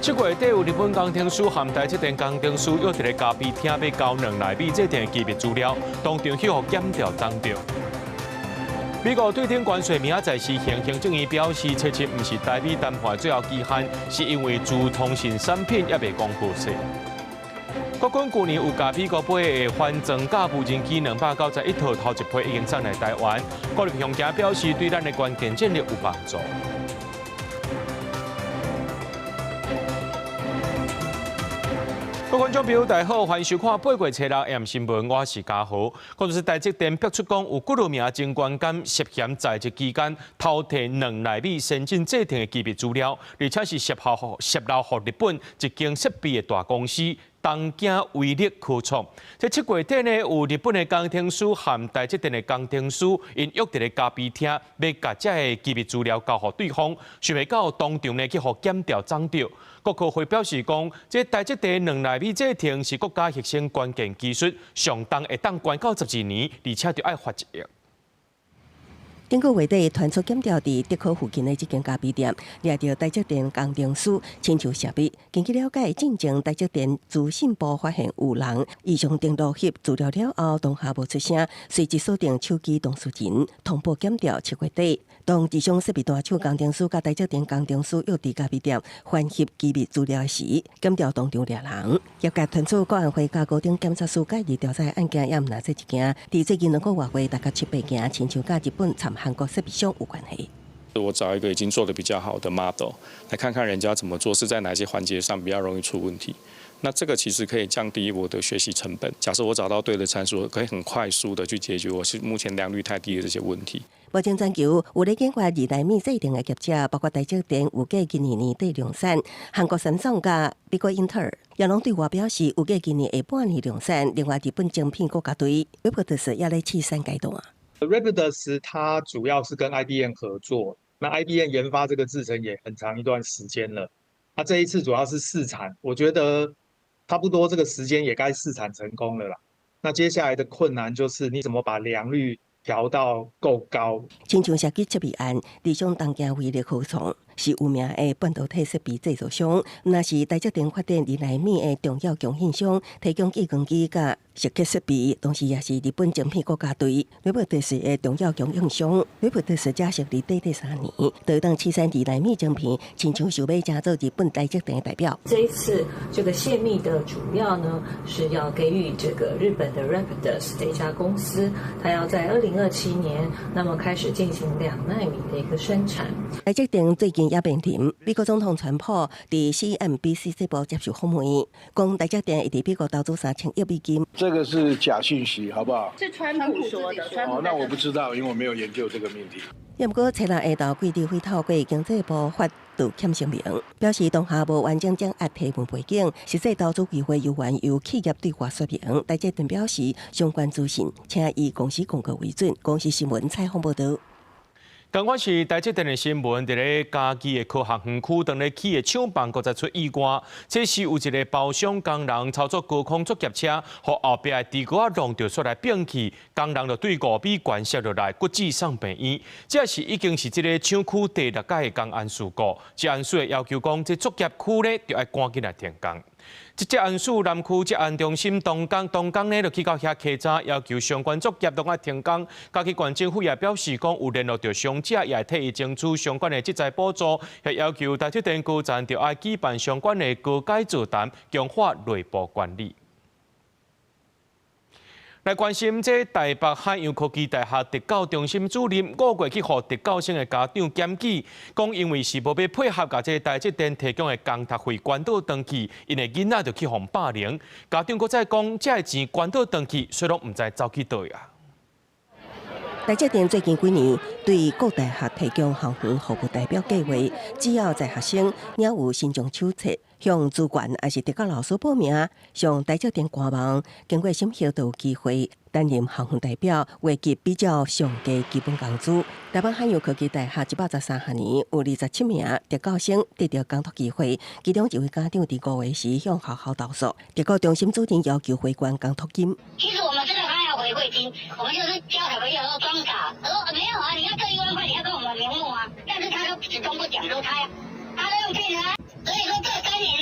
7月底有日本工程師和台積電工程師約佇咧咖啡廳欲交2納米製程機密資料，當場去予檢調擋著。美國對頂關稅明仔載施行，行政院表示，七七毋是台美談判最後期限，是因為資通訊產品猶未講好勢。國軍舊年有共美國買的反裝甲無人機291套，頭一批已經送來台灣。郭立雄表示，對咱的關鍵戰力有幫助。各位觀眾朋友，大家好，歡迎收看八月初六 AM 新聞，我是嘉豪。講就是台積電爆出講有幾多名前高幹涉嫌在職期間偷提2納米先進製程的機密資料，而且是洩露予日本一間設備的大公司東京威力科創。這7月底呢，有日本的工程師和台積電的工程師，𪜶約佇咧咖啡廳，欲共這个機密資料交予對方，想袂到當場呢去予檢調擋著。國科會表示講，這台積電2納米製程是國家核心關鍵技術，上重會當關到12年，而且著愛罰1億。頂個月底傳出檢調佇竹科附近的這間咖啡店，掠著台積電工程師親像泄密。根據了解，進前台積電資訊部發現有人異常登錄翕資料了後，當下無出聲，隨即鎖定手機當事人，通報檢調。7月底，當自上設備大廠工程師佮台積電工程師約佇咖啡店翻翕機密資料時，檢調當場掠人。業界傳出國安會佮高等檢察署介入調查案件，也毋但這一件。佇最近2個外月，大概七八件，親像佮日本摻韓國設備商有關係。我找一個已經做得比較好的 model，來看看人家怎麼做，是在哪些環節上比較容易出問題。那這個其實可以降低我的學習成本。假設我找到對的參數，可以很快速的去解決我是目前良率太低的這些問題。目前全球有咧研發2納米製程的業者，包括台積電，預計今年年底量產；韓國三星佮美國英特爾，也攏對外表示預計今年下半年量產。另外，日本晶片國家隊 Rapidus 也咧試產階段。 Rapidus 它主要是跟 IBM 合作，那 IBM 研發這個製程也很長一段時間了。那這一次主要是試產，我覺得差不多這個時間也該試產成功了啦。那接下來的困難就是你怎麼把良率調到夠高。親像設計設備案，理想東京威力科創是有名的半導體設備製造商，若是台積電發展2納米的重要供應商，提供激光機佮蝕刻設備，同時也是日本晶片國家隊 Rapidus 的重要供應商。Rapidus 才成立短短3年，就當試產2納米晶片，親像想欲成做日本台積電的代表。這一次這個洩密的主要呢，是要給予這個日本的 Rapidus 這家公司，它要在2027年，那麼開始進行2納米的一個生產。台積電最近也面臨美國總統川普佇 CNBC 節目接受訪問，講台積電會佇美國投資3000億美金。這個是假訊息，好不好？是川普說的。哦，那我不知道，因為我沒有研究這個命題。也毋過，初六下晝，記者會透過經濟部發道歉聲明，表示當下無完整掌握提問背景，實際投資機會猶原由企業對外說明。台積電表示，相關資訊請以公司公告為準。公視新聞採訪報導。仝款是台積電的新聞，佇咧嘉義的科學園區，當咧起的廠房，閣再出意外。這是有一个包廂工人操作高空作業車，予後壁的豬高仔撞著煞來變去，工人就對5米懸摔落來，骨折送病院。這是已經是這个廠區第六擺的工安事故。職安署會要求講，這作業區咧，著愛趕緊來停工。這職安署南區職安中心當工當工咧，就去到遐稽查，要求相關作業攏愛停工。嘉義縣政府也表示講，有聯絡著傷者，也會替伊爭取相關的職災補助，也要求台積電高層著愛舉辦相關的高階座談，強化內部管理。來關心這台北海洋科技大學特教中心主任5月去予特教生的家長檢舉，講因為是無欲配合共這台積電提供的工讀費捐倒轉去，𪜶的囡仔就去予霸凌。家長閣再講，這个錢捐倒轉去，所以攏毋知走去佗啊。台積電最近幾年對各大學提供校園服務代表計劃，只要在學生領有身障手冊，向主管抑是特教老師報名，上台積電官網，經過審核就有機會擔任校園代表，月給比較上低基本工資。台北海洋科技大學113學年有27名特教生得著工讀機會，其中一位家長佇5月時向學校投訴，特教中心主任要求回還工讀金。其實我們真的他要回饋金，我們就是教小朋友都裝傻，他說沒有啊，你要這1萬塊，你要跟我們名目啊，但是他都始終不講說他都用騙啊，所以說這3年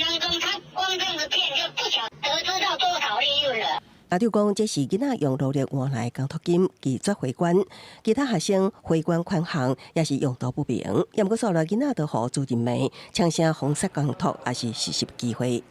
家長講，這是囡仔用勞力換來工讀金，拒絕回捐。其他學生回捐款項也是用途不明。毋過煞來囡仔都予主任罵，槍聲封殺工讀也是實習機會。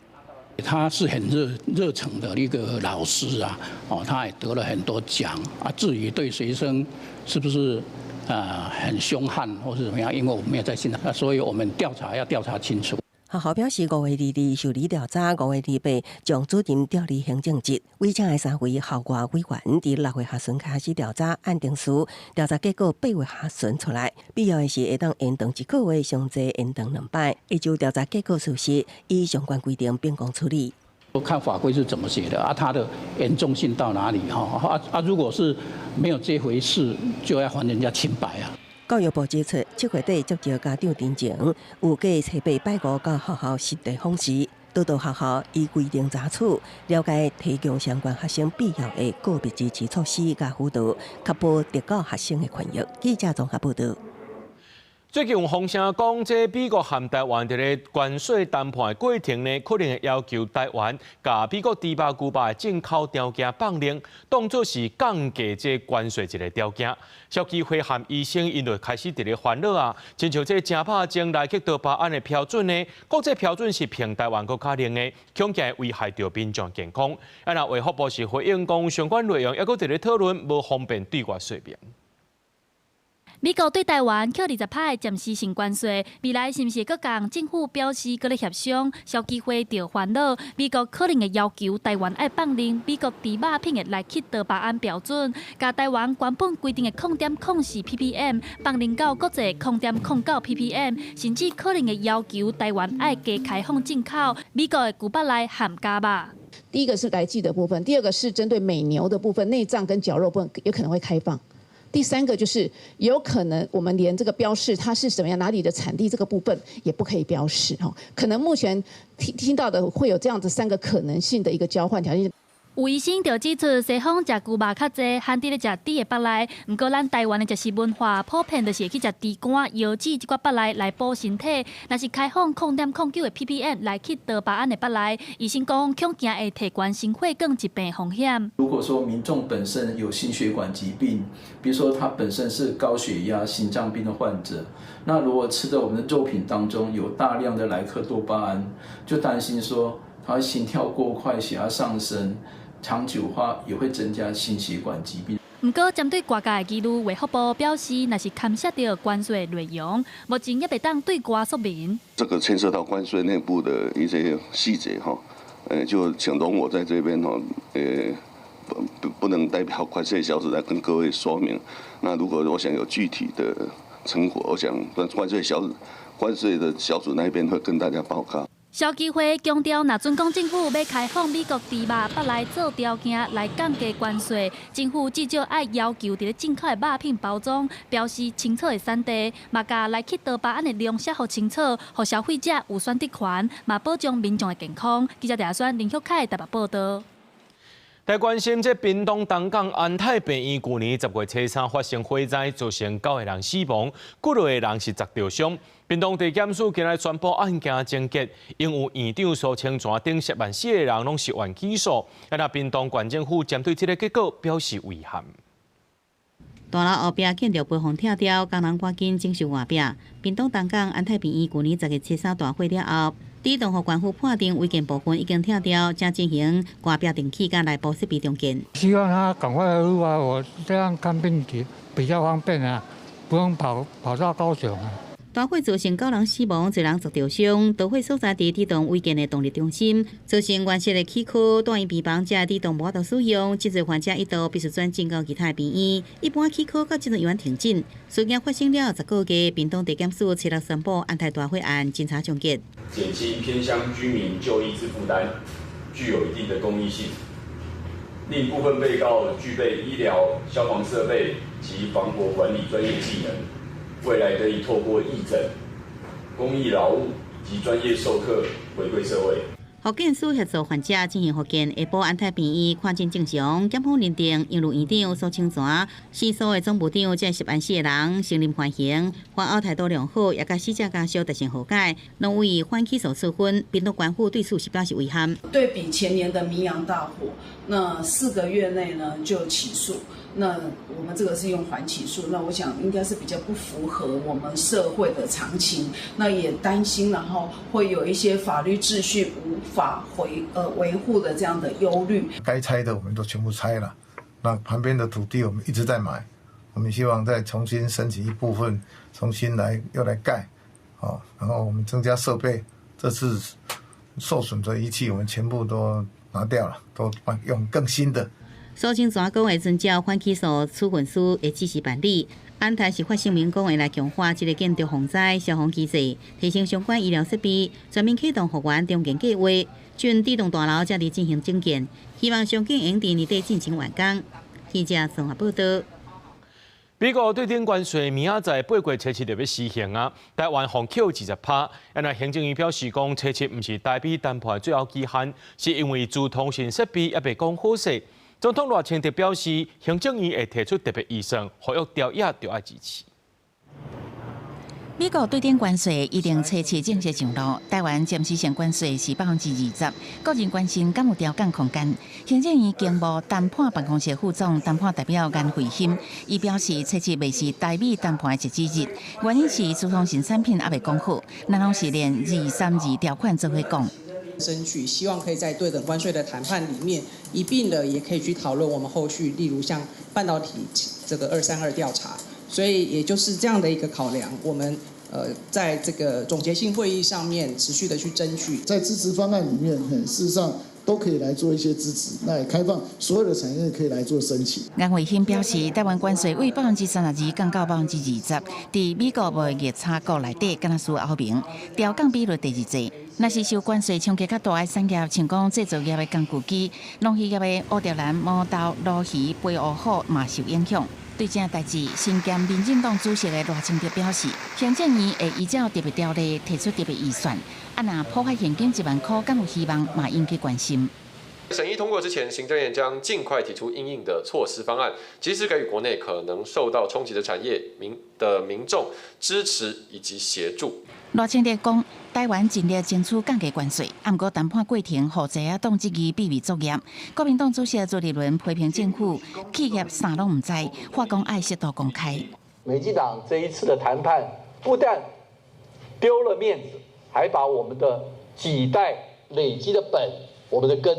他是很熱誠的一個老師啊，哦，他也得了很多獎啊。至於對學生是不是啊很兇悍或是怎麼樣，因為我沒有在現場，所以我們調查要調查清楚。學校表示，5月22受理調查，5月28將主任調離行政職。委請的三位校外委員佇6月下旬開始調查按程序，調查結果8月下旬出來，必要的時會當延長一個月，上濟延長兩擺。會就調查結果屬實，依相關規定秉公處理。我看法規是怎麼寫的啊？它的嚴重性到哪裡？哈啊啊！如果是沒有這回事，就要還人家清白啊！教育部指出，7月底接到家長陳情，有計初八拜五到學校實地訪視，督導學校依規定查處，了解提供相關學生必要的個別支持措施佮輔導，確保特教學生的權益。記者綜合報導。最近有風聲講，這美國和台灣佇咧關稅談判的過程呢，可能會要求台灣共美國豬肉、牛肉的進口條件放寬，當作是降低這關稅一个條件。消基會和醫生𪜶就開始佇咧煩惱啊，親像這食肉前萊克多巴胺的標準呢，國際標準是比台灣閣較冷的，恐驚會危害著民眾健康。啊，若衛福部是回應講，相關內容猶閣佇咧討論，無方便對外說明。美國對台灣扣20%暫時性關稅，未來是毋是會閣降？政府表示閣咧協商，消基會就煩惱，美國可能會要求台灣愛放寬美國豬肉品的萊克多巴胺標準，共台灣原本規定的0.04 ppm 放寬到國際0.09 ppm，甚至可能會要求台灣愛加開放進口美國的牛腹內含鉀肉。第一個是萊劑的部分，第二個是針對美牛的部分，內臟跟絞肉部分有可能會開放。第三個就是有可能我們連這個標示它是什麼樣哪裡的產地這個部分也不可以標示哈，可能目前聽到的會有這樣子三個可能性的一個交換條件。有醫生就指出，西方食牛肉較濟，限佇咧食豬的腹內。毋過咱台灣的食食文化普遍就是會去食豬肝、腰子這寡腹內來補身體。若是開放0.09的 ppm 萊克多巴胺的腹內，醫生講恐驚會提懸心血管疾病風險。如果說民眾本身有心血管疾病，比如說他本身是高血壓、心臟病的患者，那如果吃的我們的肉品當中有大量的萊克多巴胺，就擔心說他心跳過快、血壓上升。長久化也會增加心血管疾病。毋過，針對外界的疑慮，衛福部表示，若是牽涉著關稅內容，目前猶袂當對外說明。這個牽涉到關稅內部的一些細節，哈，就請容我在這邊，哈，不能代表關稅小組來跟各位說明。那如果我想有具體的成果，我想關稅的小組那邊會跟大家報告。消基會強調，若準講政府欲開放美國豬肉腹內做條件來降低關稅，政府至少愛要求佇咧進口的肉品包裝標示清楚的產地，嘛共萊克多巴胺的量寫予清楚，予消費者有選擇權，嘛保障民眾的健康。記者鄭宣林旭凱台北報導。來關心這屏東東港安泰病院，舊年10月初三發生火災，造成九個人死亡，幾落個人是砸著傷。屏東地檢署今日宣布案件終結，因有院長蘇清泉等涉案四個人攏受案起訴。啊，那屏東縣政府針對這个結果表示遺憾。大樓後壁建築被風拆掉，工人趕緊整修外壁。屏東東港安泰病院舊年10月初三大火了後，地動予縣府判定違建部分已經拆掉，正進行外壁重起佮內部設備重建。希望他趕快恢復啊！我這樣看病比較方便啊，不用跑到高雄啊。大火造成九人死亡，一人砸著傷。導火所在地這棟違建的動力中心，造成原設的齒科住院病房這這棟無法度使用，真濟患者一度必須轉進到其他病院。一般齒科到這陣猶原停診。事件發生了10個月，屏東地檢署七日宣布安泰大火案偵查終結，減輕偏鄉居民就醫之負擔，具有一定的公益性。另部分被告具備醫療、消防設備及防火管理專業技能。未來得以透過義診、公益勞務及專業授課回饋社會。复健师协助患者进行复健，下晡安泰病院看诊正常，检方认定荣誉院长苏清泉、死所的总务长这十安四个人承认犯行，犯后态度良好，也佮死者家属达成和解，拢予以缓起诉处分。屏东县府对此是表示遗憾。对比前年的明阳大火，那4个月内呢就起诉，那我们这个是用缓起诉，那我想应该是比较不符合我们社會的常情，那也擔心然後會有一些法律秩序無法維護的這樣的憂慮。該拆的我們都全部拆了，那旁邊的土地我們一直在買，我們希望再重新申請一部分，重新來又來蓋，哦，然後我們增加設備，這次受損的儀器我們全部都拿掉了，都用更新的。蘇清泉講會遵照緩起訴處分書的指示辦理。安泰是發聲明講會來強化這个建築防災消防機制，提升相關醫療設備，全面啟動復原重建計劃，將這棟大樓正佇進行整建，希望上緊會佇年底進行完工。記者綜合報道。美國對等關稅明仔載8月7就欲施行啊，台灣予扣20%。啊行政院表示講，初七毋是台美談判最後期限，是因為資通訊設備猶未講好勢。總統賴清德表示，行政院會提出特別預算，合約條約就愛支持。美國對等關稅一定初七正式上路，台灣暫時性關稅是20%，個人關心敢有調降空間。行政院經貿談判辦公室副總談判代表顏慧欣，伊表示，初七袂是台美談判的截止日，原因是資通訊產品猶未講好，咱攏是連232條款做伙講。爭取希望可以在對等關稅的談判裡面一併的，也可以去討論我們後續，例如像半導體這個232調查，所以也就是這樣的一個考量，我們在這個總結性會議上面持續的去爭取，在支持方案裡面，事實上都可以來做一些支持，那也開放所有的產業可以來做申請。顏慧欣表示，台灣關稅為32%降到20%，佇美國貿易逆差國內底，敢若輸歐盟，調降比率第二濟。若是受關稅衝擊較大的產業，像講製造業的工具機、農漁業的烏蝶蘭、毛豆、鱸魚、飛鱷虎嘛受影響。對這代誌，身兼民進黨主席的賴清德表示，行政院會依照特別條例提出特別預算，啊，若普發現金1萬箍，敢有希望嘛引起關心。審議通過之前，行政院將盡快提出因應的措施方案，及時給予國內可能受到衝擊的產業民眾支持以及協助。賴清德講，台灣盡力爭取降低關稅，毋過談判過程，予在野黨質疑秘密作業。國民黨主席朱立倫批評政府企業啥攏毋知，話講愛適度公開。民進黨這一次的談判，不但丟了面子，還把我們的幾代累積的本，我們的根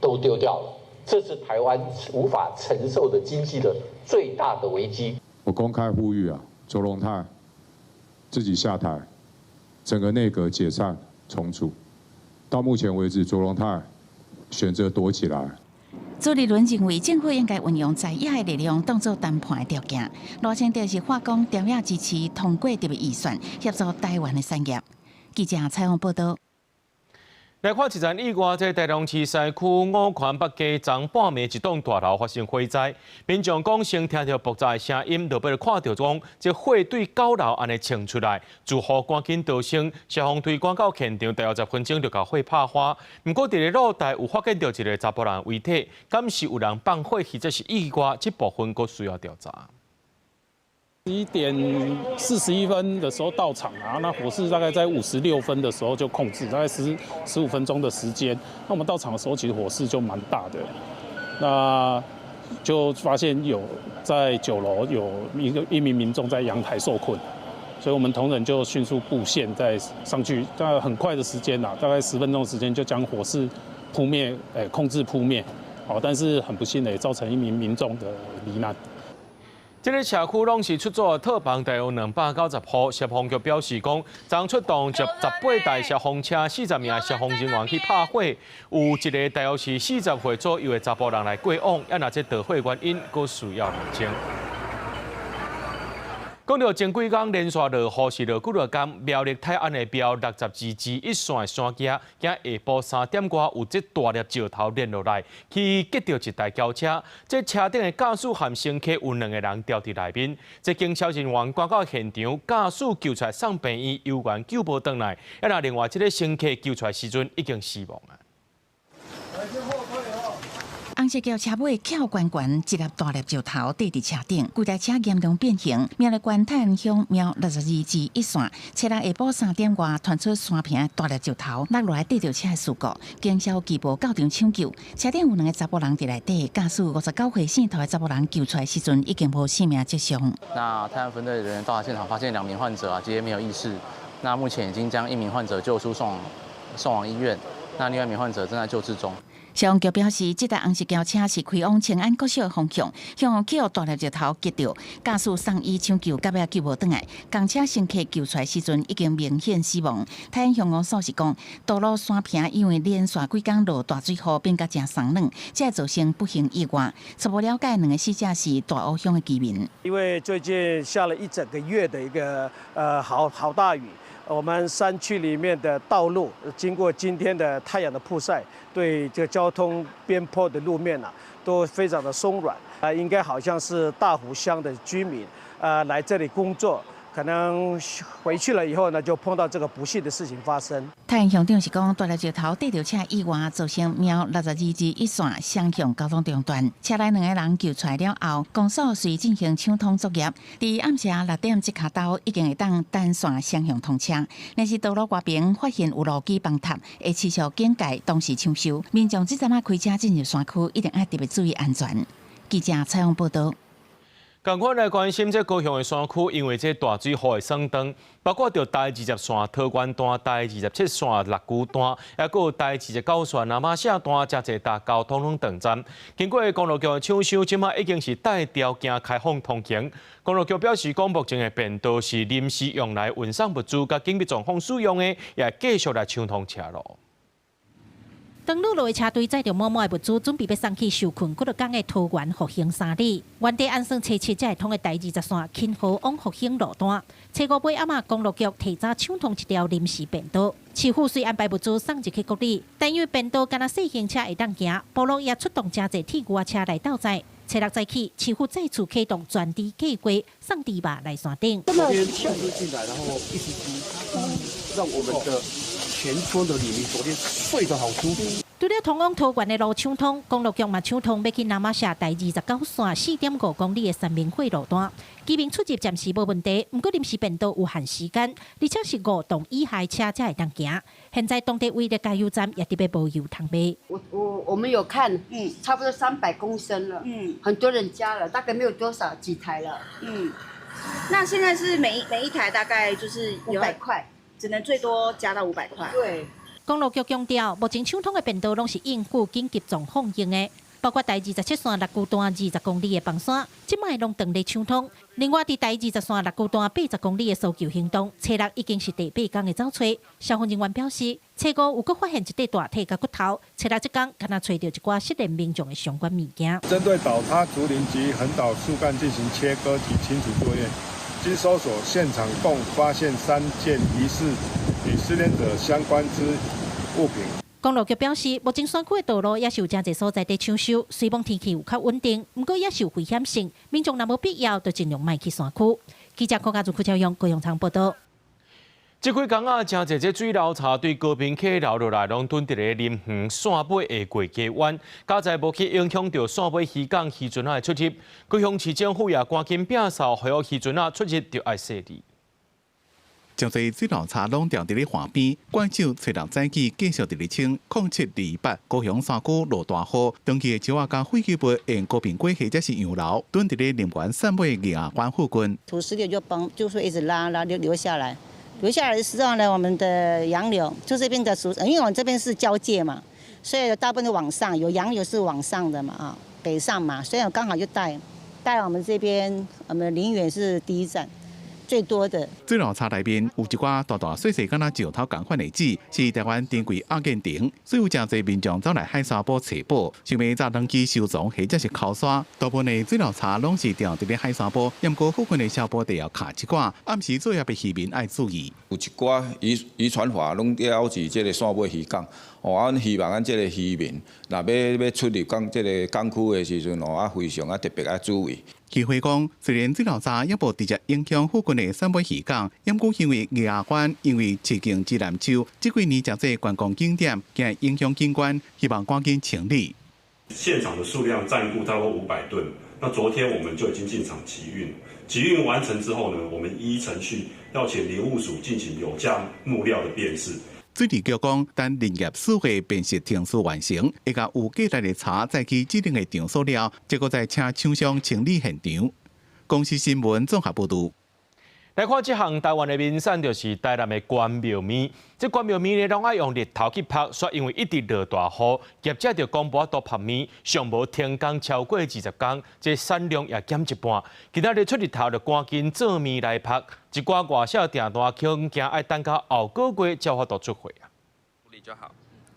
都丟掉了，這是台灣無法承受的經濟的最大的危機。我公開呼籲啊，卓榮泰自己下台，整個內閣解散重組。到目前為止，卓榮泰選擇躲起來。朱立倫認為政府應該運用在野的力量當做談判的條件。賴清德是話講，朝野支持通過特別預算，協助台灣的產業。記者採訪報道。來看一陣意外，這台中市西區五權北街昨半暝一棟大樓發生火災，民眾講先聽著爆炸的聲音，就欲看著講這火對九樓按呢衝出來，住戶趕緊逃生，消防隊趕到現場，大約10分鐘就共火拍花。毋過佇咧露台有發現著一个查埔人遺體，敢是有人放火，或者是意外，這部分閣需要調查。 11點41分的時候到場啊，那火勢大概在56分的時候就控制，大概15分鐘的時間。那我們到場的時候，其實火勢就蠻大的，那就發現有在9樓有一名民眾在陽台受困，所以我們同仁就迅速布線再上去，大概很快的時間啦，大概10分鐘的時間就將火勢撲滅，控制撲滅。好，但是很不幸的也造成一名民眾的罹難。這个社區攏是出租套房，大約290戶。消防局表示講，昨出動18台消防車、40名消防人員去拍火，有一个大約是40歲左右的查埔人來過往，啊，若這著火原因，閣需要釐清。講到前幾工連續落雨是落幾落工，苗栗泰安的苗62之1線的山徑，今下晡3點外有這大粒石頭連落來，去擊著一台轎車。這車頂的駕駛和乘客有兩個人牢佇內面。這警消人員趕到現場，駕駛救出來送病院，猶原救無轉來。啊，那另外這个乘客救出來時陣已經死亡啊。紅色轎車尾翹懸懸，一粒大粒石頭綴佇車頂，規台車嚴重變形。苗栗縣泰安鄉苗62之1線，初六下晡3點外傳出山坪大粒石頭落落來綴著車的事故，警消機步到場搶救，車頂有兩个查埔人佇內底，駕駛59歲姓陶的查埔人救出來時陣已經無生命跡象。那泰安分隊人員到達現場，發現兩名患者啊，皆沒有意識。那目前已經將一名患者救出送往醫院，那另外一名患者正在救治中。消防局表示，這台紅色轎車是開往清安國小的方向，向予大粒石頭擊著，駕駛送醫搶救，到尾救無轉來。共車乘客救出來時陣已經明顯死亡。泰安鄉公所是講，道路山坪因為連續幾工落大水雨，變甲誠鬆軟，才會造成不幸意外。初步了解，兩个死者是大湖鄉的居民。因為最近下了一整個月的一個好好大雨。我們山區裡面的道路，經過今天的太陽的曝曬，對這個交通邊坡的路面啊，都非常的鬆軟啊，應該好像是大湖鄉的居民啊來這裡工作，可能回去了以後呢，就碰到這個不幸的事情發生。泰安鄉長是講，大粒石頭綴著車意外，造成苗62之1線雙向交通中斷。車內兩个人救出來了後，公所隨進行搶通作業。佇暗時6點這跤晝已經會當單線雙向通車。若是道路外邊發現有路基崩塌，會持續警戒，當時搶修。民眾這陣仔開車進入山區，一定愛特別注意安全。記者採訪報導。仝款來關心這高雄的山區，因為這大水雨的損斷，包括著台20線桃園段、台27線六龜段，抑閣有台29線那瑪夏段，誠濟搭交通攏斷站。經過公路局的搶修，這馬已經是帶條件開放通行。公路局表示，講目前的便道是臨時用來運送物資佮緊急狀況使用的，也繼續來搶通車路。當雨落的車隊載著滿滿的物資，準備欲送去受困幾落工的桃園復興3里。原地按算初七才會通的台20線芹河往復興路段，初五尾暗仔公路局提早搶通一條臨時便道。市府雖安排物資送入去國里，但因為便道干焦細型車會當行，部落也出動誠濟鐵牛仔車來鬥載。初六早起，市府再次啟動全豬計劃，送豬肉來山頂。昨天進來，然後一直豬，讓我們的全村的里民昨天睡得好舒服。除了通往桃園的路搶通，公路局嘛搶通欲去那瑪夏台29線4.5公里的三明會路段，居民出入暫時無問題。毋過臨時便道有限時間，而且是5棟以下車才會當行。現在當地唯一的加油站也特別無油通賣。我們有看，差不多300公升了，很多人加了，大概沒有多少幾台了，那現在是每一台大概就是500塊，只能最多加到五百塊。對。公路局強調，目前搶通的便道攏是應付緊急狀況用的，包括台27線六龜段20公里的崩山，這擺攏當咧搶通。另外，佇台20線六龜段80公里的搜救行動，初六已經是第八工的走揣。消防人員表示，初五有閣發現一塊大體佮骨頭，初六這工敢若揣著一寡失聯民眾的相關物件。針對倒塌竹林及橫倒樹幹進行切割及清除作業，經搜索現場共發現3件疑似與失聯者相關之物品。公路局表示，目前山區的道路也是有誠濟所在佇搶修，雖罔天氣有較穩定，毋過也是有危險性，民眾若無必要，就盡量莫去山區。記者郭家祖、柯超勇、高雄場報導。這幾工啊，誠濟這水流柴對高屏溪流落來，攏囤佇咧林園線尾的過溪灣，佳哉無去影響著線尾漁港漁船仔的出入。高雄市政府也趕緊摒掃，呼籲漁船仔出入著愛細膩。誠濟水流柴攏牢佇咧岸邊，怪手初六早起繼續佇咧清。07/28，高雄山區落大雨，長期的樹仔佮廢棄物沿高屏溪或者是洋流，囤佇咧林園線尾月牙灣附近。土石流就崩，就是一直拉拉流流下來，流下來的時候呢，我們的洋流就這邊的屬，因為我們這邊是交界嘛，所以大部分都往上，有洋流是往上的嘛，啊，北上嘛，所以剛好就帶我們這邊，我們林園是第一站。最多的。水流差內面有一寡大大細細敢若石頭仝款的紙，是台灣珍貴阿根廷，所以有誠濟民眾走來海沙埔揣寶，想欲早登記收藏或者是剾沙。大部分的水流差攏是釣佇咧海沙埔，毋過附近的消波塊也卡一寡，暗時作業的漁民愛注意。有一寡漁船筏攏釣佇這个汕尾漁港，哦，阮希望阮這个漁民，若欲出入港這个港區的時陣，哦，非常特別愛注意。漁會講，雖然水流沙猶無直接影響附近的汕尾漁港，毋過因為月牙灣因為市境之南洲，這幾年誠濟觀光景點，驚影響景觀，希望趕緊清理。現場的數量暫估超過500噸，那昨天我們就已經進場集運，集運完成之後呢，我們依程序要請林務署進行有價木料的辨識。水利局講，等林業署的辨識程序完成，會共有價值的柴載去指定的場所了，結果再請廠商清理現場。公視新聞綜合報導。來看這項台灣的名產，就是台南的關廟麵。這關廟麵呢，攏愛用日頭去曝，煞因為一直落大雨，業者就講無法度曝麵，上無停工超過20工，這產量也減一半。今仔日出日頭就趕緊做麵來曝，一寡外銷訂單恐驚愛等到後個月才有法度出貨啊。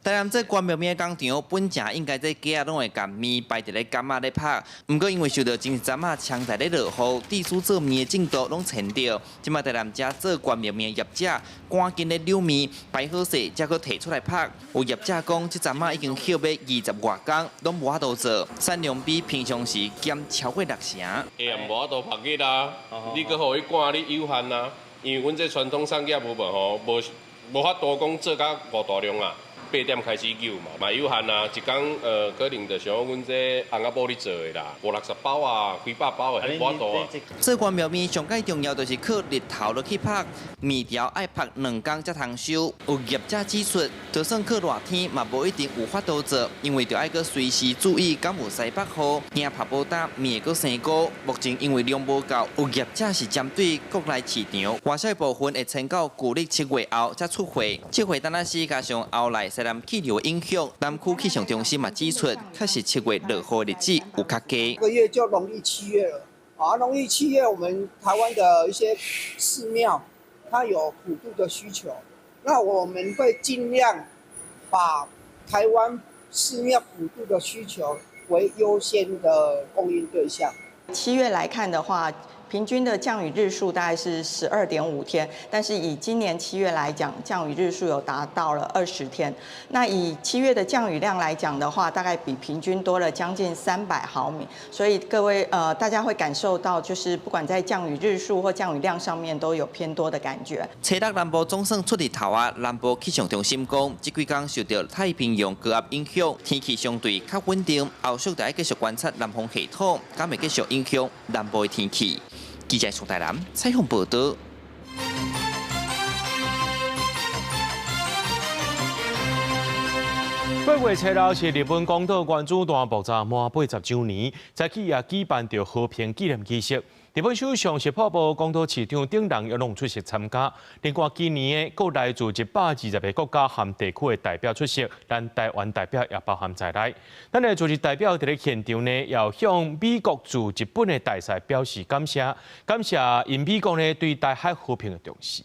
台南這關廟麵工廠本正應該這雞仔攏會共麵擺佇咧桿仔咧曝，毋過因為受到前一陣仔長在咧落雨，致使做麵的進度攏延著。這擺台南遮做關廟麵的業者趕緊咧扭麵擺好勢，才閣提出來曝。有業者講，這陣仔已經歇欲20外工，攏無法度做，產量比平常時減超過6成。會啊，無法度曝日啊，你閣予伊趕你有限啊，因為阮這傳統產業有無吼，無法度講做甲偌大量啊。8點開始揪嘛，嘛有限啊，一工可能就像阮這翁仔某咧做的啦，50-60包啊，幾百包的，無法度啊。做關廟麵上蓋重要就是靠日頭落去曝，麵條愛曝2工才通收。有業者指出，就算靠熱天嘛，無一定有法度做，因為著愛閣隨時注意敢有西北雨，驚曝無焦麵會閣生菇。目前因為量無夠，有業者是針對國內市場，外銷部分會撐到舊曆7月後才出貨。這回等仔時加上後來西南氣流影響，南區氣象中心嘛指出，確實7月落雨的日子有較低。這個月就農曆7月了，啊，農曆7月我們台灣的一些寺廟，它有普渡的需求，那我們會盡量把台灣寺廟普渡的需求為優先的供應對象。7月來看的話，平均的降雨日數大概是12.5天，但是以今年7月來講，降雨日數有達到了20天。那以7月的降雨量來講的話，大概比平均多了將近300毫米。所以各位大家會感受到，就是不管在降雨日數或降雨量上面，都有偏多的感覺。初六南部總算出日頭啊！南部氣象中心講，這幾天受到太平洋高壓影響，天氣相對較穩定。後續就愛繼續觀察南風系統，敢會繼續影響南部的天氣。記者宋台南採訪報導。8月7日是日本廣島原子彈爆炸滿80週年，早起也舉辦著和平紀念儀式。日本首相石破茂、廣島市長等人也攏出席參加。另外，今年的閣來自120個國家和地區的代表出席，咱台灣代表也包含在內。咱的駐日代表佇咧現場呢，也向美國駐日本的大使表示感謝，感謝𪜶美國呢對台海和平的重視。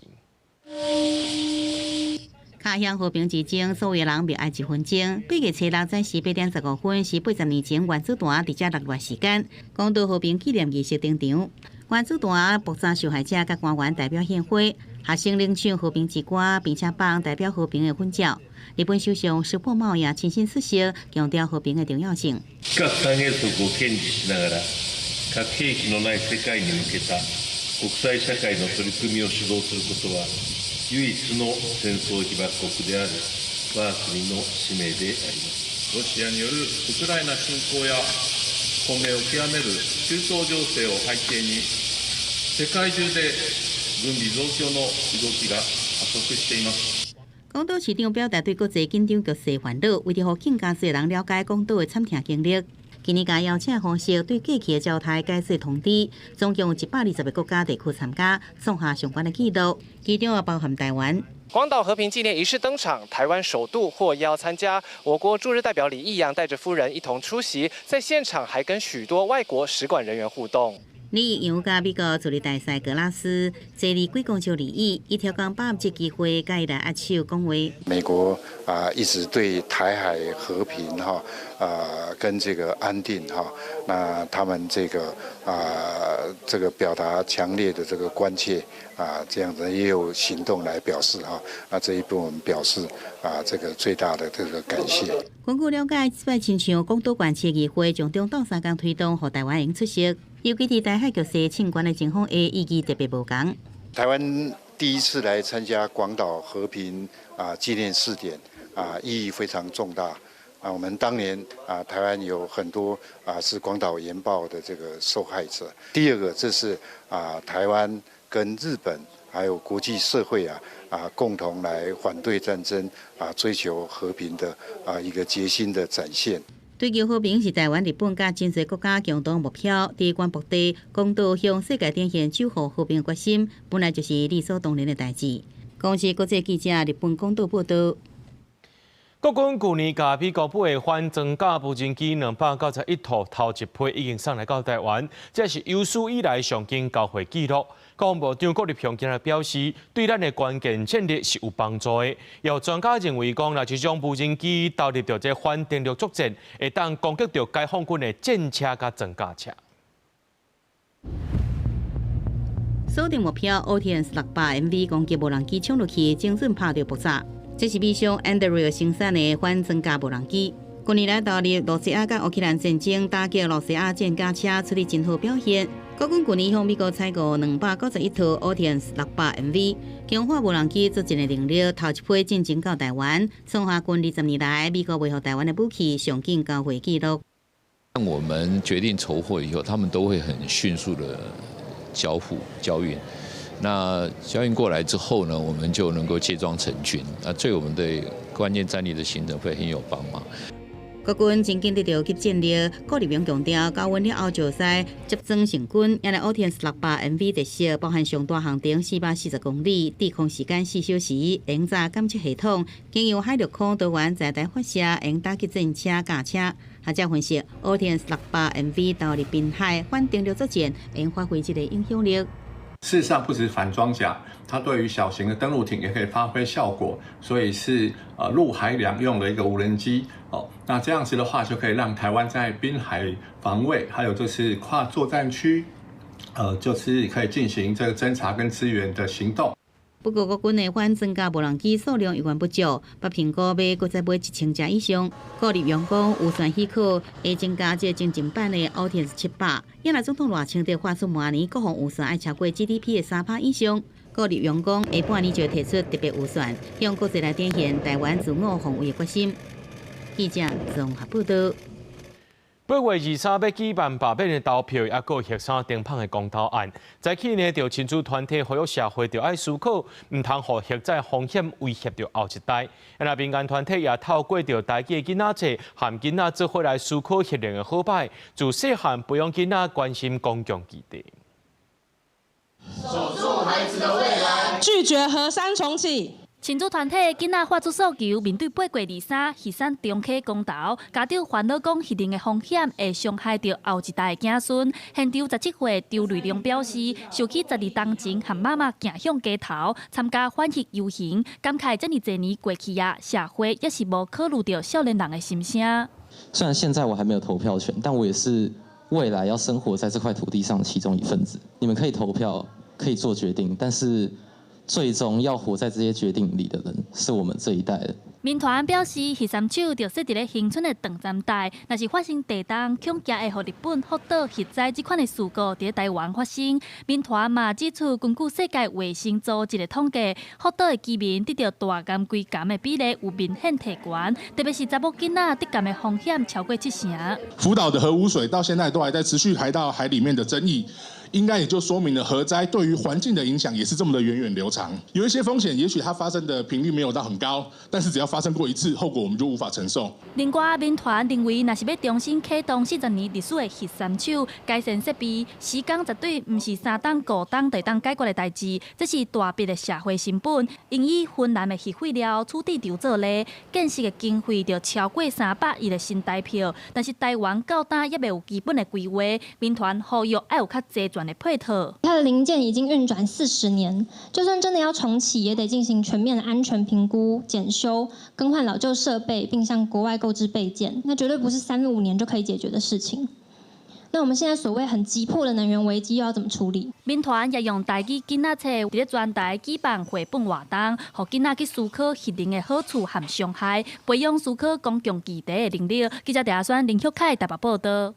敲響和平之鐘，所有人默哀1分鐘。8月7日早時8點15分，是80年前原子彈佇遮落落時間。廣島和平紀念儀式登場，原子彈爆炸受害者佮官員代表獻花，學生領唱和平之歌，並且放代表和平的粉照。日本首相石破茂也親身出席，強調和平的重要性。非核三原則を堅持しながら、核兵器のない世界に向けた國際社會の取り組みを主導することは、唯一の戦争被爆国である我が國の使命であります。ロシアによるウクライナ侵攻や混迷を極める中東情勢を背景に、世界中で軍備増強の動きが加速しています。廣島市長表達對國際緊張局勢煩惱，為著予更加濟人了解廣島的慘痛經歷，今年共邀請方式對過去的焦態解說通知，總共有120個國家地區參加，創下上懸的紀錄，其中也包含台灣。廣島和平紀念儀式登場，台灣首度獲邀參加。我國駐日代表李義陽帶著夫人一同出席，在現場還跟許多外國使館人員互動。李逸陽佮美國駐日大使格拉斯坐佇幾公尺而已，伊挑工把握這機會，佮伊來握手講話。美國啊，一直對台海和平哈啊跟這個安定哈，那他們這個啊這個表達強烈的這個關切啊，這樣子也有行動來表示哈，那這一部分表示啊這個最大的這個感謝。根據了解，這擺親像廣島縣市議會將中鬥相共推動，予台灣會出席。尤其佇台海局勢升懸的情況下，意義特別無仝。台灣第一次來參加廣島和平啊紀念釋典啊，意義非常重大啊。我們當年啊，台灣有很多啊是廣島原爆的這個受害者。第二個，這是啊台灣跟日本還有國際社會啊共同來反對戰爭啊，追求和平的啊一個決心的展現。追求和平是台灣、日本佮真濟國家共同目標。佇懸浮地廣島向世界展現守護和平決心，本來就是理所當然的代誌。公視國際記者日本廣島報道。國軍舊年共美國買的反裝甲無人機291套，頭一批已經送來到台灣，這是有史以來上緊交貨紀錄。國防部長郭立雄今日表示，對咱的關鍵戰力是有幫助的。有專家認為講，若這種無人機投入著這反登陸作戰，會當攻擊著解放軍的戰車佮裝甲車。鎖定目標，Oceans 600 MV 攻擊無人機衝入去，精準拍著爆炸。這是美商 Anduril 生產的反裝甲無人機。近年來投入露西亞佮烏克蘭戰爭，打擊露西亞戰甲車，出力真好表現。國軍舊年向美國採購291套 Oceans 600 MV 強化無人機作戰的能力，頭一批進前到台灣，創下近20年來美國賣予台灣的武器上緊交貨紀錄。當我們決定籌貨以後，他們都會很迅速的交付交運。那交運過來之後呢，我們就能夠接裝成軍，啊，對我們的關鍵戰力的形成會很有幫忙。國軍真緊得著急戰力，郭立榮強調，交運了後就使接裝成軍，也來 Oceans 600 MV 特色，包含上大航程440公里，滯空時間4小時，用炸監測系統，經由海陸空多元載台發射，用打擊戰車、甲車。學者分析，Oceans 600 MV 投入濱海反登陸作戰，會發揮這個影響力。事實上，不止反裝甲，它對於小型的登陸艇也可以發揮效果，所以是陸海兩用的一個無人機哦。那這樣子的話，就可以讓台灣在濱海防衛，還有就是跨作戰區，就是可以進行這個偵察跟支援的行動。不過，國軍的反裝甲無人機數量猶原不足，北評估欲閣再買1000隻以上。郭立榮講，預算許可會增加這精進版的 Oceans 700。也若總統賴清德發出明年國防預算愛超過 GDP 的3趴以上。郭立榮講，下半年就提出特別預算，向國際來展現台灣自我防衛的決心。記者綜合報道。8月23欲舉辦罷免的投票，抑閣核三停麭的公投案。早起呢，著親子團體呼籲社會著愛思考，毋通予核災風險威脅著後一代。啊，民間團體也透過著台語的囡仔冊，和囡仔做伙來思考核能的好歹，自細漢培養囡仔關心公共議題。守住孩子的未來，拒絕核三重啟。親子團體囡仔發出訴求，面對8月23核三重啟公投，家長煩惱講核能的風險會傷害著後一代的子孫。現場17歲周瑞龍表示，想起12冬前和媽媽行向街頭參加反核遊行，感慨這爾濟年過去啊，社會猶是無考慮著少年人的心聲。雖然現在我還沒有投票權，但我也是未來要生活在這塊土地上的其中一份子。你們可以投票，可以做決定，但是最終要活在這些決定裡的人，是我們這一代的。民團表示，核三廠就設佇咧恆春的長站台，若是發生地動，恐驚會予日本福島核災這款的事故佇台灣發生。民團嘛指出，根據世界衛生組織的統計，福島的居民得著大癌、規癌的比例有明顯提懸，特別是查某囡仔得癌的風險超過七成。福島的核污水到現在都還在持續排到海裡面的爭議，應該也就說明了核災對於環境的影響也是這麼的源遠流長。有一些風險，也許它發生的頻率沒有到很高，但是只要發生過一次，後果我們就無法承受。另外，民團認為，若是欲重新啟動40年歷史的核三廠，改善設備，時間絕對毋是3冬、5冬就當解決的代誌，這是大筆的社會成本。應以芬蘭的核廢料處置場做例，建設的經費就超過300億的新台票，但是台灣到今猶未有基本的規劃。民團呼籲愛有較齊全全的配套。它的零件已經運轉40年，就算真的要重啟，也得進行全面的安全評估、檢修、更換老舊設備，並向國外購置備件，那絕對不是三五年就可以解決的事情。那我們現在所謂很急迫的能源危機，又要怎麼處理？民團也用台語囡仔冊，佇咧全台舉辦繪本活動，予囡仔去思考核能的好處和傷害，培養思考公共議題的能力。記者鄭阿選、林旭凱台北報道。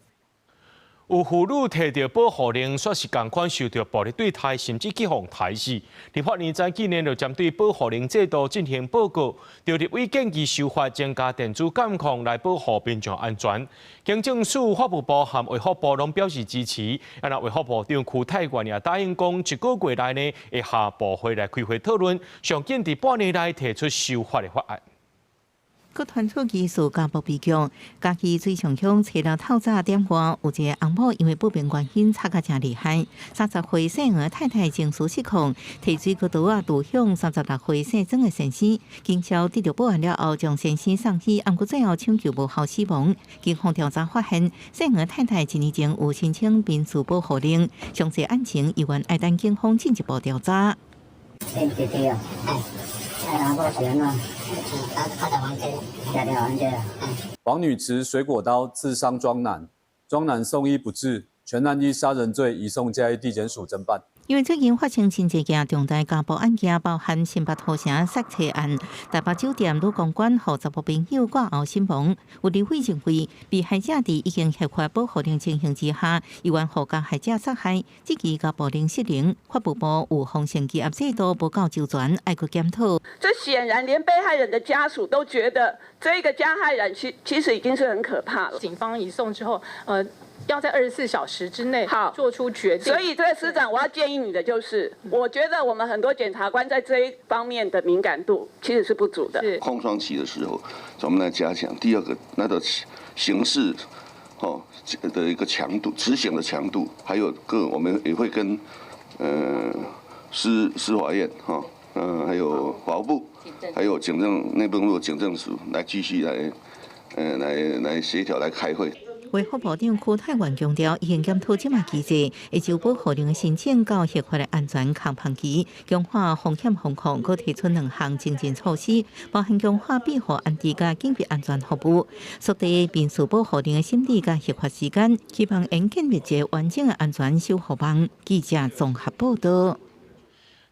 有婦女提著保護令，煞是仝款受著暴力對待，甚至去予刣死。立法院早幾年就針對保護令制度進行報告，著立委建議修法增加電子監控來保護民眾安全。警政署、法務部和衛福部攏表示支持。啊，若衛福部長邱泰源也答應講，一個月內呢會下部會來開會討論，上緊佇半年內提出修法的法案。閣傳出疑似家暴悲劇，嘉義水上鄉初六透早點外，有一個翁某因為不明原因插甲誠厲害，30歲姓黃太太情緒失控，提水果刀仔導向36歲姓曾的先生，警消得著報案了後，將先生送醫，毋過最後搶救無效死亡。警方調查發現，姓黃太太一年前有申請民事保護令，詳細案情猶原愛等警方進一步調查。黃女持水果刀刺傷莊男，莊男送醫不治，全案依殺人罪移送嘉義地檢署偵辦。因為最近發生真濟件重大家暴案件，包含新北土城殺妻案、台北酒店女公關予查埔朋友割喉身亡。有立委認為，被害者佇已經核發保護令情形之下，猶原予加害者殺害，這起家暴令失靈，法務部有風險羈押制度無夠周全，愛閣檢討。這顯然連被害人的家屬都覺得，這個加害人其實已經是很可怕了。警方移送之後，要在24小時之內做出決定。所以，這個司長，我要建議你的就是，我覺得我們很多檢察官在這一方面的敏感度其實是不足的。空窗期的時候，咱們來加強。第二個，那個刑事哦的一個強度，執行的強度，還有個我們也會跟司法院哈，還有法務部，還有警政內部警政署來繼續來協調來開會。衛福部長邱泰源強調，已經檢討這馬機制，會就保護令的申請到核發的安全空窗期，強化風險防控，閣提出兩項精進措施，包含強化庇護安置佮緊急安全服務，縮短民事保護令的審理佮核發時間，希望能建立一個完整的安全守護網。記者綜合報道。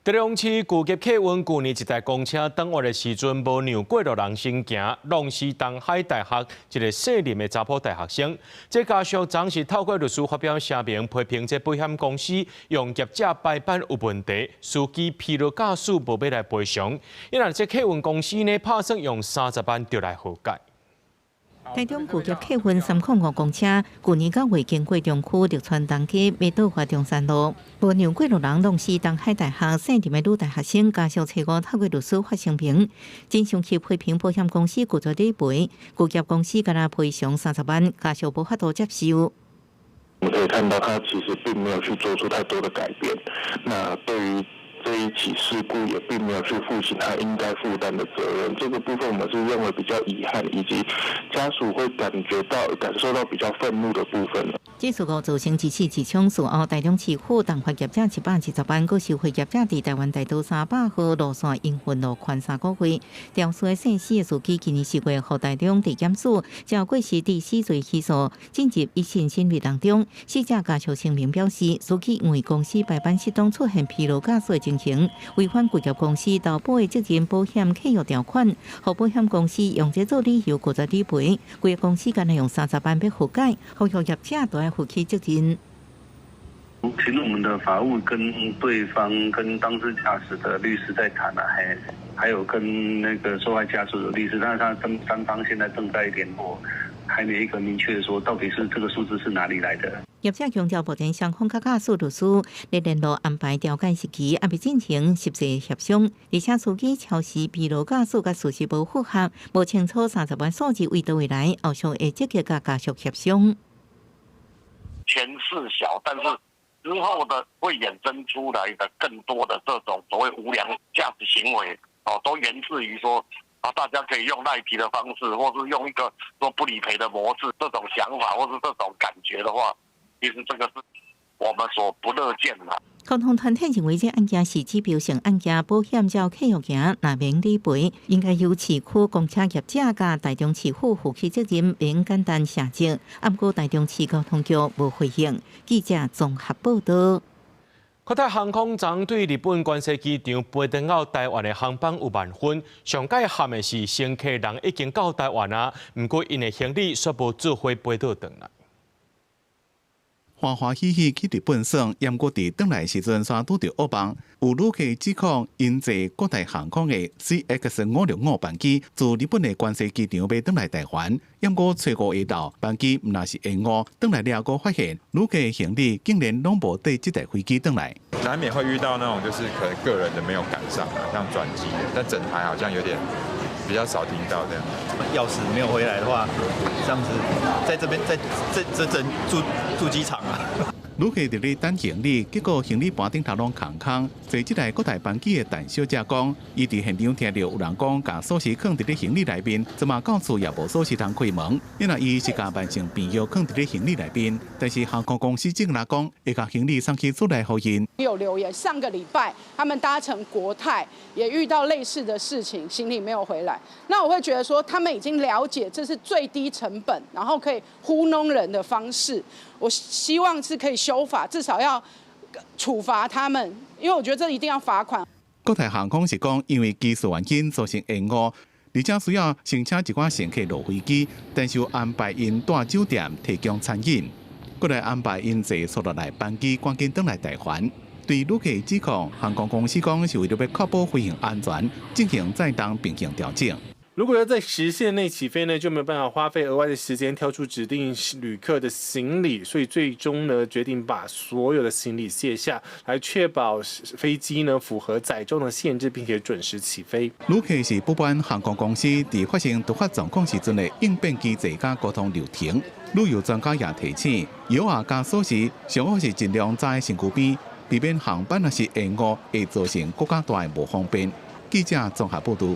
台中市巨業客運舊年一台公車轉彎的時陣，無讓過路人先行，弄死東海大學一个姓林的查埔大學生。這家屬昨是透過律師發表聲明，批評這保險公司用業者排班有問題，司機疲勞駕駛無欲來賠償。因為這客運公司呢，拍算用三十萬就來和解。台中巨業客運305公車，舊年九月經過中區綠川東街，欲倒回中山路，無讓過路人弄死東海大學姓林的女大學生，家屬初五透過律師發聲明，真生氣批評保險公司拒絕理賠，巨業公司干焦賠償三十萬，家屬無法度接受。我們可以看到，他其實並沒有去做出太多的改變。那對於這一起事故，也並沒有去負起他應該負擔的責任。這個部分，我們是認為比較遺憾，以及家屬會感覺到、感受到比較憤怒的部分。這事故造成一死一傷，事後台中市府重罰業者120萬，閣收賄業者佇台灣大道300號路線營運路寬3個月。肇事的姓施的司機今年4月予台中地檢署照過失致死罪起訴，進入一審審理當中。死者家屬聲明表示，司機因為公司排班失當出現疲勞駕駛的情形，違反巨業公司投保的責任保險契約條款，予保險公司用這做理由拒絕理賠。巨業公司干焦用三十萬欲和解，呼籲業者都愛負起責任。請我們的法務跟對方、跟當事駕駛的律師在談啊，還有跟那個受害家屬的律師，但是他們三方現在正在聯絡，還沒一個明確說到底是這個數字是哪裡來的。業者強調，目前雙方佮駕駛律師咧聯絡安排調解時期，猶未進行實際協商，而且司機超時疲勞駕駛佮事實無符合，無清楚三十萬數字為佗位來，後續會積極佮家屬協商。錢是小，但是之後的會衍生出來的更多的這種所謂無良駕駛行為，哦，都源自於說啊，大家可以用賴皮的方式，或是用一個說不理賠的模式，這種想法或是這種感覺的話，其實這個是我們所不樂見的。交通團體認為這案件是指標性案件，保險照契約行，若免理賠，應該由市區公車業者佮台中市府負起責任，免簡單卸責。毋過台中市交通局無回應。記者綜合報道。國泰航空昨對日本關西機場飛轉到台灣的航班有萬分，上蓋憾的是乘客人已經到台灣啊，毋過𪜶的行李煞無做伙飛倒轉來。歡歡喜喜去日本耍，毋過佇轉來時陣，煞拄著噩夢。有旅客指控，𪜶坐國泰航空的 CX 565班機自日本的關西機場欲轉來台灣，毋過初五下晝班機毋但是延誤，轉來了閣發現旅客行李竟然攏無綴這台飛機轉來。難免會遇到那種就是可能個人的沒有趕上啊，像轉機的，但整台好像有點比較少聽到這樣。鑰匙沒有回來的話，這樣子在這邊在這這整住住機場啊。旅客佇咧等行李，結果行李盤頂頭攏空空。坐這台國泰班機的陳小姐講，伊佇現場聽著有人講，共鎖匙囥佇咧行李內面，這馬到厝也無鎖匙通開門。因為伊是共慢性病藥囥佇咧行李內面，但是航空公司證實講，會共行李送去厝內予𪜶。有留言，上個禮拜他們搭乘國泰也遇到類似的事情，行李沒有回來。那我會覺得說，他們已經了解這是最低成本，然後可以糊弄人的方式。我希望是可以修法，至少要處罰他們，因為我覺得這一定要罰款。國泰航空是講，因為技術原因造成延誤，而且需要先請一寡乘客落飛機，但是有安排𪜶蹛酒店提供餐飲，閣來安排𪜶坐速度來班機趕緊轉來台灣。對旅客指控，航空公司講是為著欲確保飛行安全，進行載重平衡調整。如果要在時限內起飛呢，就沒有辦法花費額外的時間挑出指定旅客的行李，所以最終呢決定把所有的行李卸下來確保飛機呢符合載重的限制，並且準時起飛。旅客是不滿航空公司佇發生突發狀況時陣的應變機制佮溝通流程。旅遊專家也提醒，藥仔佮鎖匙上好是盡量紮佇身軀邊，避免航班若是延誤，會造成閣較大的無方便。記者綜合報導。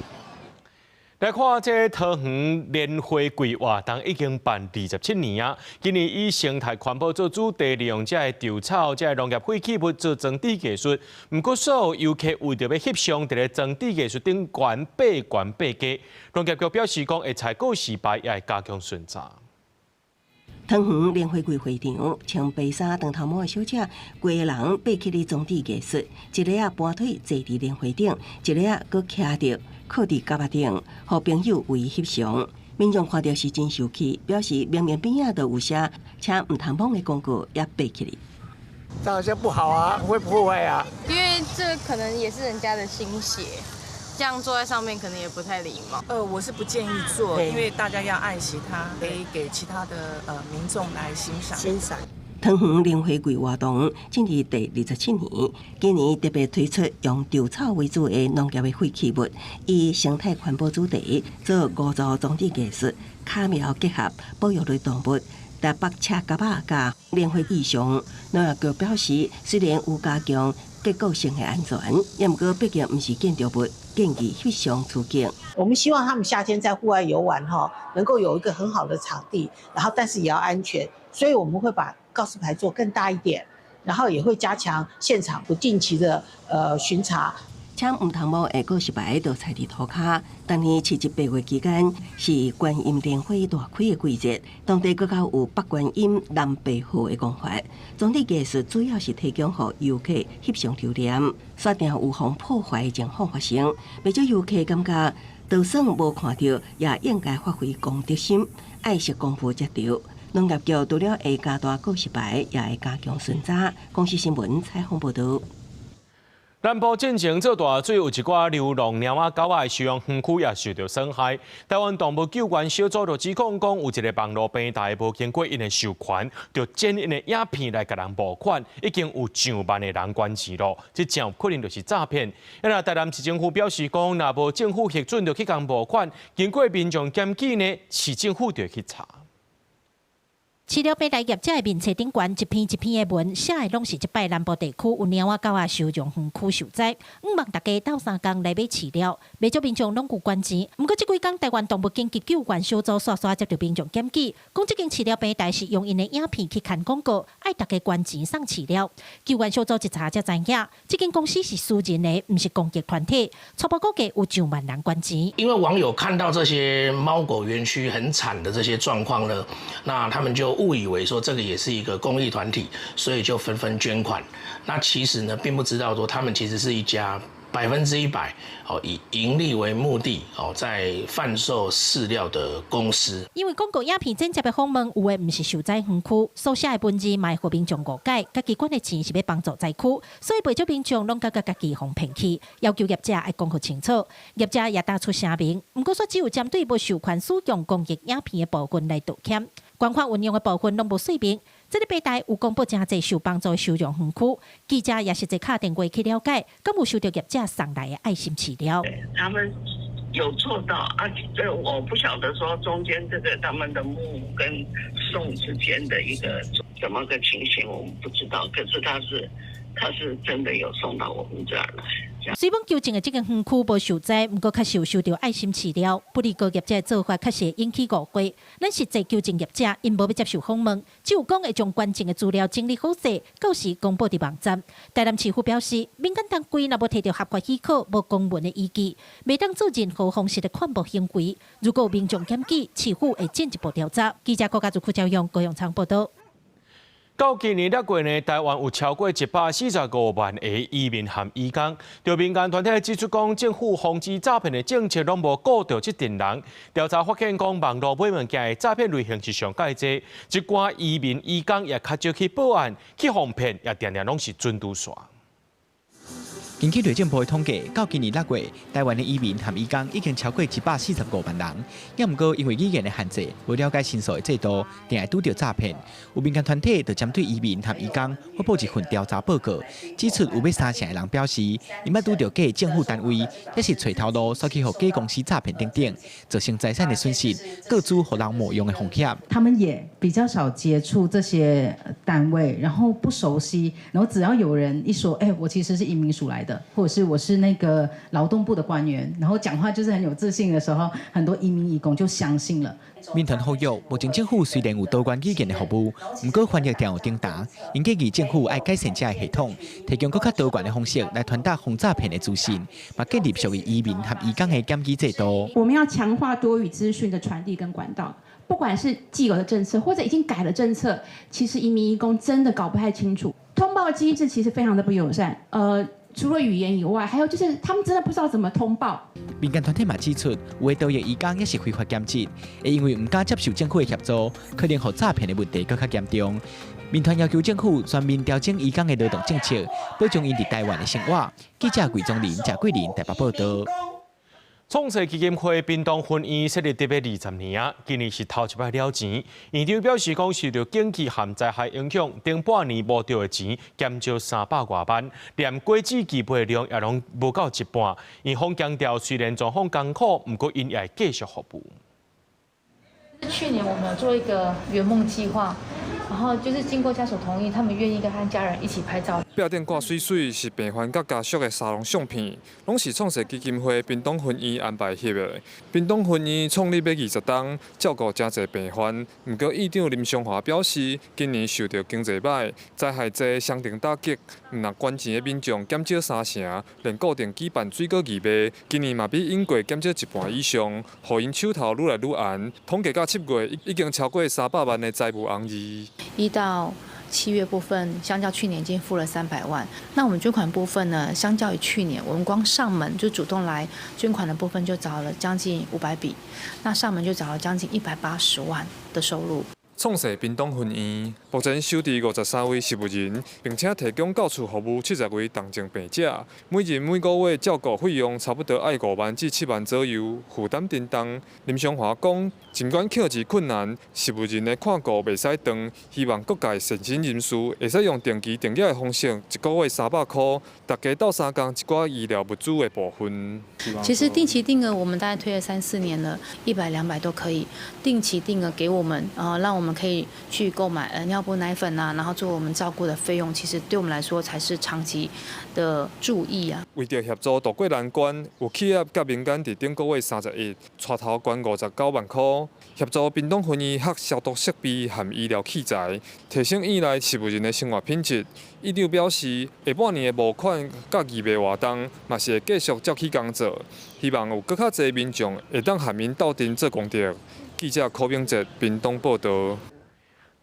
來看這桃園蓮花季活動已經辦27年啊！今年以生態環保做主題，利用這个稻草、這个農業廢棄物做裝置藝術。毋過，所有遊客為著欲翕相，佇咧裝置藝術頂懸爬懸爬低。農業局表示講，會採告示牌，也會加強巡查。桃園蓮花季會場，穿白衫長頭毛的小姐，規个人爬起咧裝置藝術，一个仔盤腿坐佇蓮花頂，一個仔閣徛著靠佇蛤仔頂，予朋友為伊翕相。民眾看著是真生氣，表示明明邊仔就有寫請毋通摸的廣告，也爬起來。這好像不好啊，會破壞啊。因為這可能也是人家的心血，這樣坐在上面可能也不太禮貌。我是不建議做，因為大家要愛惜它，可以給其他的民眾來欣賞。欣賞。桃園蓮花季活動進入第27年，今年特別推出用稻草為主的農業的廢棄物，以生態環保主題做五組裝置藝術，巧妙結合保育類動物、台北車蛤仔佮蓮花意象。農業局表示，雖然有加強結構性的安全，也毋過畢竟毋是建築物，建議翕相出境。我們希望他們夏天在戶外遊玩，哈，能夠有一個很好的場地，然後但是也要安全，所以我們會把告示牌做更大一點，然後也會加強現場不定期的巡查。請毋通摸的告示牌就踩佇塗跤。當年七日八月期間是觀音蓮花大開的季節，當地閣較有北觀音南白鶴的講法。裝置藝術主要是提供予遊客翕相留念，煞定有予破壞的情況發生。不少遊客感覺，就算無看著，也應該發揮公德心，愛惜公物才對。農業局除了會加大告示牌，也會加強巡查。公視新聞採訪報導。南部進前做大水，有一寡流浪貓仔狗仔的收容園區也受著損害。台灣動物救援小組就指控講，有一个網路平台無經過𪜶的授權，就剪𪜶的影片來共人募款，已經有上萬个人捐錢囉。這真有可能就是詐騙。啊，台南市政府表示講，若無政府核准就去共募款，經過民眾檢舉呢，市政府就會去查。飼料平台業者的面冊頂懸一篇一篇的文，寫的攏是這擺南部地區有貓仔狗仔收容園區受災，向望大家鬥相共來買飼料，袂少民眾攏有捐錢。毋過這幾工，台灣動物緊急救援小組煞煞接著民眾檢舉，講這間飼料平台是用𪜶的影片去牽廣告，愛大家捐錢送飼料。救援小組一查才知影，這間公司是私人的，毋是公益團體。初步估計有上萬人捐錢。因為網友看到這些貓狗園區很慘的這些狀況呢，那他們就誤以為說這個也是一個公益團體，所以就紛紛捐款。那其實呢，並不知道說他們其實是一家100%哦以盈利為目的哦在販售飼料的公司。因為廣告影片剪輯的訪問，有的毋是受災園區，所寫的文字嘛會予民眾誤解，家己捐的錢是欲幫助災區，所以袂少民眾攏感覺家己予騙去，要求業者愛講予清楚。業者也打出聲明，毋過說只有針對無授權使用公益影片的部分來道歉。捐款運用的部分攏無說明。這個平台有公布誠濟受幫助的收容園區，記者也實際敲電話去了解，敢有收著業者送來的愛心飼料。他們有做到啊，這我不曉得說中間這個他們的募跟送之間的一個怎麼個情形，我們不知道。可是他是真的有送到我們這兒來。雖罔求證的這間園區無受災，毋過確實有收著愛心飼料。不過業者的做法確實會引起誤會。咱實際求證業者，𪜶無欲接受訪問，只有講會將捐贈的資料整理好勢，到時公布佇網站。台南市府表示，民間單位若無提著合法許可、無公文的依據，袂當做任何方式的勸募行為。如果有民眾檢舉，市府會進一步調查。記者郭家祖、郭昭勇、高永昌報道。到今年六月呢，台灣有超過145萬个移民和移工。著民間團體指出講，政府防止詐騙的政策攏無顧著這陣人。調查發現講，網路買物件的詐騙類型是上蓋濟，一寡移民移工也較少去報案，去予騙也定定攏是準拄煞。根據內政部的統計，到今年6月，台灣的移民和移工已經超過145萬人。也毋過因為語言的限制，無了解申訴的制度，定會拄著詐騙。有民間團體就針對移民和移工發布一份調查報告，指出有欲三成的人表示，𪜶捌拄著假政府單位，抑是揣頭路，煞去予假公司詐騙等等，造成財產的損失，個資予人冒用的風險。他們也比較少接觸這些單位，然後不熟悉，然後只要有人一說，哎，我其實是移民署來的，或者是我是那個勞動部的官員，然後講話就是很有自信的時候，很多移民移工就相信了。民團呼籲，目前政府雖然有多元語言的服務，毋過翻譯定有頂擔，𪜶建議政府愛改善這个系統，提供閣較多元的方式來傳達防詐騙的資訊，嘛建立屬於移民和移工的檢舉制度。我們要強化多語資訊的傳遞跟管道，不管是既有的政策或者已經改了政策，其實移民移工真的搞不太清楚。通報機制其實非常的不友善，除了語言以外，還有就是他們真的不知道怎麼通報。民間團體嘛指出，有的逃逸移工抑是非法兼職，會因為毋敢接受政府的協助，可能予詐騙的問題閣較嚴重。民團要求政府全面調整移工的勞動政策，保障𪜶佇台灣的生活。記者魏宗林、謝桂林台北報導。創世基金會屏東分院設立得欲20年啊，今年是頭一擺了錢。院長表示講，受著景氣和災害影響，頂半年募著的錢減少300外萬，連果子寄賣量也攏無夠一半。院方強調，雖然狀況艱苦，毋過𪜶也會繼續服務。去年我們有做一個圓夢計劃，然後就是經過家屬同意，他們願意跟他家人一起拍照。壁頂掛媠媠是病患佮家屬的沙龍相片，攏是創世基金會屏東分院安排翕的。屏東分院創立欲20冬，照顧誠濟病患。毋過院長林松華表示，今年受著經濟䆀、災害濟雙重打擊，毋但捐錢的民眾減少三成，連固定舉辦水果義賣，今年嘛比往過減少一半以上，予𪜶手頭愈來愈絚。統計到7月，已經超過300萬的財務紅字。1到7月部分，相較去年已經付了300萬。那我們捐款部分呢？相較於去年，我們光上門就主動來捐款的部分就找了將近500筆，那上門就找了將近180萬的收入。創世屏東分院目前收治53位植物人，並且提供到厝服務70位重症病者，每人每個月照顧費用差不多愛5萬至7萬左右，負擔沉重。林松華講，儘管經濟困難，植物人的看顧袂使斷，希望各界善心人士會使用定期定額的方式，一個月300箍，大家鬥相共一寡醫療物資的部分。其實定期定額我們大概推了三四年了，100、200都可以定期定額給我們，啊，讓我們。們可以去購買尿布、奶粉啊，然後做我們照顧的費用，其實對我們來說才是長期的注意啊。為著協助渡過難關，有企業佮民間佇頂個月31帶頭捐59萬箍，協助屏東分院學消毒設備和醫療器材，提升院內食物人的生活品質。院長表示，下半年的募款佮義賣活動嘛是會繼續照起工作，希望有閣較濟民眾會當和𪜶鬥陣做功德。記者柯明哲屏東報導。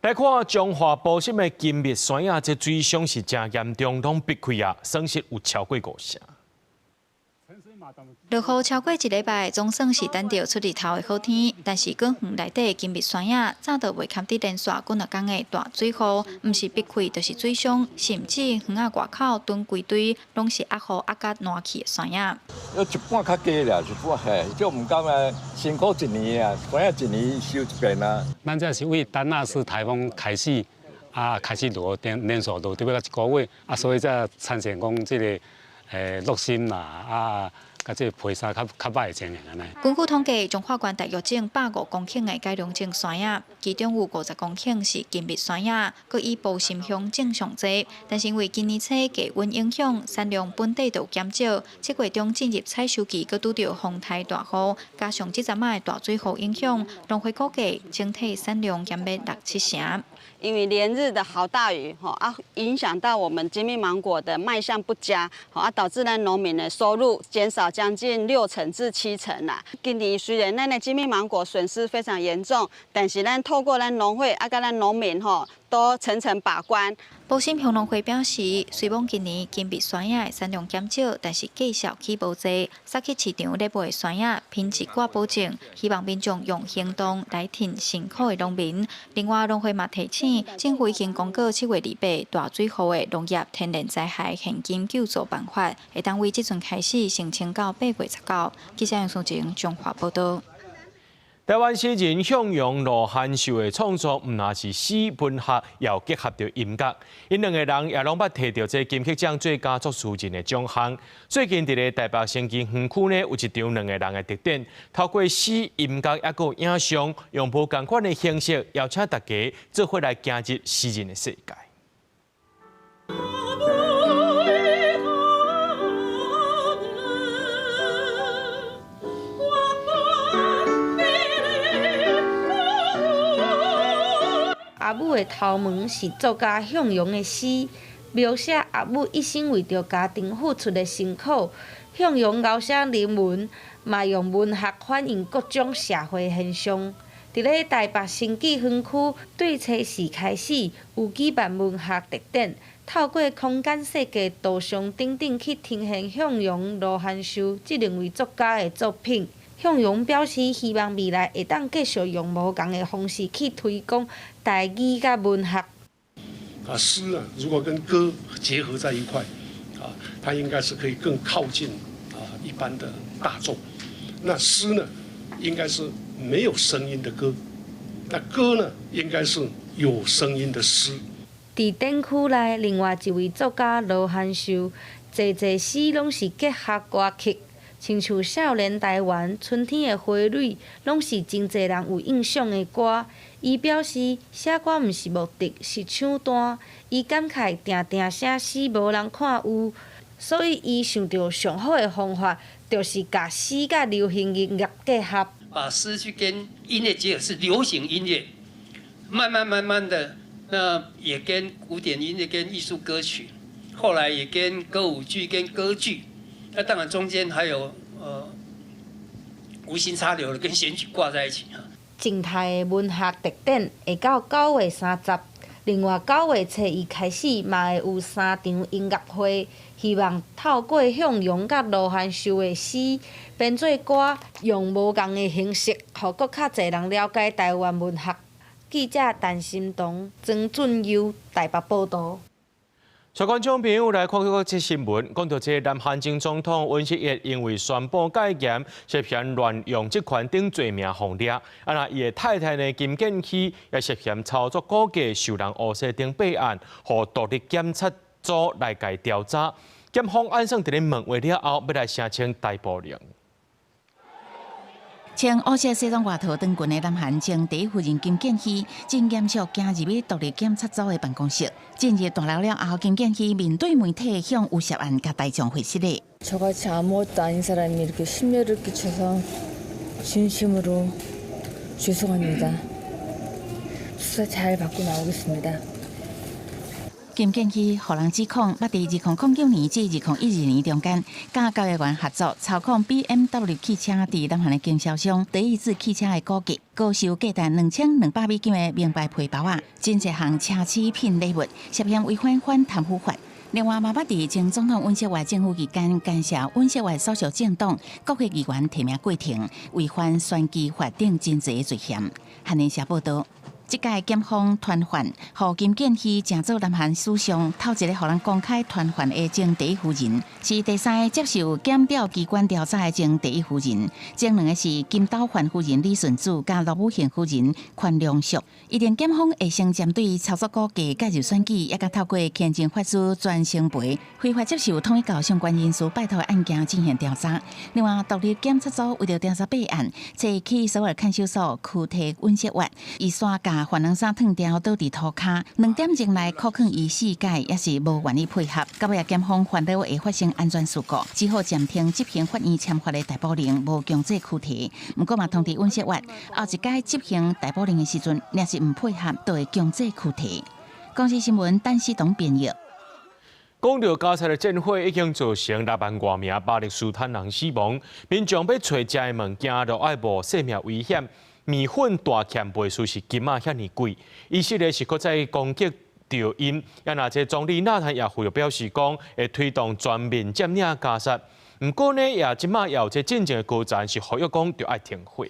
來看彰化埔心的金密山仔，這水傷是誠嚴重，攏逼開啊，損失有超過五成。落雨超過一禮拜，總算是等著出日頭的好天。但是果園內底金密山仔早就袂堪得連續幾若工的大水雨，毋是逼開就是水傷，甚至園仔外口囤規堆，攏是壓雨壓甲爛去的山仔。一半較低啦，一半嘿，就毋甘啊，辛苦一年啊，山仔一年收一遍啊。咱這是為丹娜絲颱風開始啊，開始落連連續落，差不多一個月啊，所以才產生講這个落心啦啊。佮這個皮沙較較歹的情形按呢。根據統計，彰化縣大約種150公頃的改良種山仔，其中有50公頃是金密山仔，閣以埔心鄉種上濟。但是因為今年初低溫影響，產量本底就減少，7月中進入採收期，閣拄著風颱大雨，加上這陣仔的大水雨影響，農會估計整體產量減欲六七成。因為連日的豪大雨，吼啊，影響到我們金蜜芒果的賣相不佳，吼啊，導致咱農民的收入減少將近6成至7成啦。今年雖然咱的金蜜芒果損失非常嚴重，但是咱透過咱農會啊，佮咱農民吼都層層把關。埔心鄉農會表示，雖罔今年金蜜山仔的產量減少，但是繼續起無濟，煞去市場咧賣的山仔品質掛保證，希望民眾用行動來挺辛苦的農民。另外，農會嘛提醒，政府已經公告7月28大水雨的農業天然災害現金救助辦法，會當為這陣開始申請到8月19。記者楊淑靜彰化報導。台灣詩人向陽羅漢秀的創作，毋但是詩文學，也有結合著音樂。𪜶兩個人也攏捌提著這金曲獎最佳作詞人的獎項。最近佇咧台北生技園區呢，有一場兩個人的特展，透過詩、音樂抑閣有影像，用無仝款的形式，邀請大家做伙來行入詩人的世界。阿母的頭毛是作家向陽的詩，描寫阿母一生為著家庭付出的辛苦。向陽熬寫人文，嘛用文學反映各種社會現象。佇咧台北生技園區，對初四開始有舉辦文學特展，透過空間設計、圖像等等去呈現向陽、羅漢壽這兩位作家的作品。向陽表示，希望未來會當繼續用無仝的方式去推廣台語佮文學。啊，詩啊，如果跟歌結合在一塊，啊，它應該是可以更靠近啊一般的大眾。那詩呢，應該是沒有聲音的歌；那歌呢，應該是有聲音的詩。佇展區內，另外一位作家羅漢壽，濟濟詩攏是結合歌曲。親像少年台灣、春天的花蕊，攏是真濟人有印象的歌。伊表示，寫歌毋是目的，是手段。伊感慨，定定寫詩無人看有，所以伊想著上好的方法，就是共詩佮流行音樂結合。把詩去跟音樂結合，是流行音樂。慢慢慢慢的，那也跟古典音樂、跟藝術歌曲，後來也跟歌舞劇、跟歌劇。那當然中間還有無心插柳的跟選舉掛在一起哈。靜態的文學特展會到9月30，另外9月初一開始嘛會有三場音樂會，希望透過向陽佮羅漢壽的詩編做歌，用無仝的形式，予閣較濟人了解台灣文學。記者陳心彤、曾俊佑台北報導。所以觀眾朋友來看這個新聞，講到這南韓前總統尹錫悅因為宣布戒嚴、涉嫌濫用職權等罪名予掠，啊若伊的太太呢金建希也涉嫌操作股價受人訛詐等弊案，予獨立檢察組來共調查。檢方按算佇咧問話了後，欲來聲稱逮捕令。穿烏色西裝外套長裙的南韓前第一夫人金建希，正嚴肅行入去獨立檢察組的辦公室。進入大樓了後，金建希面對媒體向有涉案佮大眾回失禮。 저같이 아무것도 아닌 사람이 이렇게 심려를 끼쳐서 진심으로 죄송합니다. 수사 잘 받고 나오겠습니다. 金建希予人指控，捌佇2009年至2012年中間，佮交易員合作操控 BMW 汽車佇南韓的經銷商德意志汽車的股價，高收價值2200美金的名牌皮包仔，真濟項奢侈品禮物，涉嫌違反反貪腐法。另外，嘛捌佇前總統尹錫悅政府期間，干涉尹錫悅所屬政黨國會議員提名過程，違反選舉法等真濟罪嫌。韓聯社報道。這屆檢方傳喚，予金建希成做南韓史上頭一個予人公開傳喚的前第一夫人，是第三個接受檢調機關調查的前第一夫人。前兩個是金斗煥夫人李順子佮盧武鉉夫人寬良淑。一定檢方會先針對操作股價介入選舉，抑閣透過行政法師全勝培非法接受統一教相關人士拜託的案件進行調查。另外，獨立檢察組為著調查弊案，揣去首爾看守所拘提尹錫悅，伊煞共犯人衫脫掉，倒佇塗跤，2點鐘來扣銬伊四擺，也是無願意配合。到尾檢方煩惱會發生安全事故，只好暫停執行法院簽發的逮捕令，無強制拘提。毋過嘛，通知尹錫悅，後一擺執行逮捕令的時陣，若是毋配合，就會強制拘提。公視新聞，陳思東編譯。講到加薩的戰火已經造成6萬外名巴勒斯坦人死亡，民眾欲揣食的物件都愛冒性命危險。麵粉大欠賣輸是金仔遐爾貴，以色列是閣再攻擊著𪜶，啊若這總理納坦雅胡又表示講會推動全面佔領加薩。毋過呢，也這馬也有這進前的高層是呼籲講著愛停火。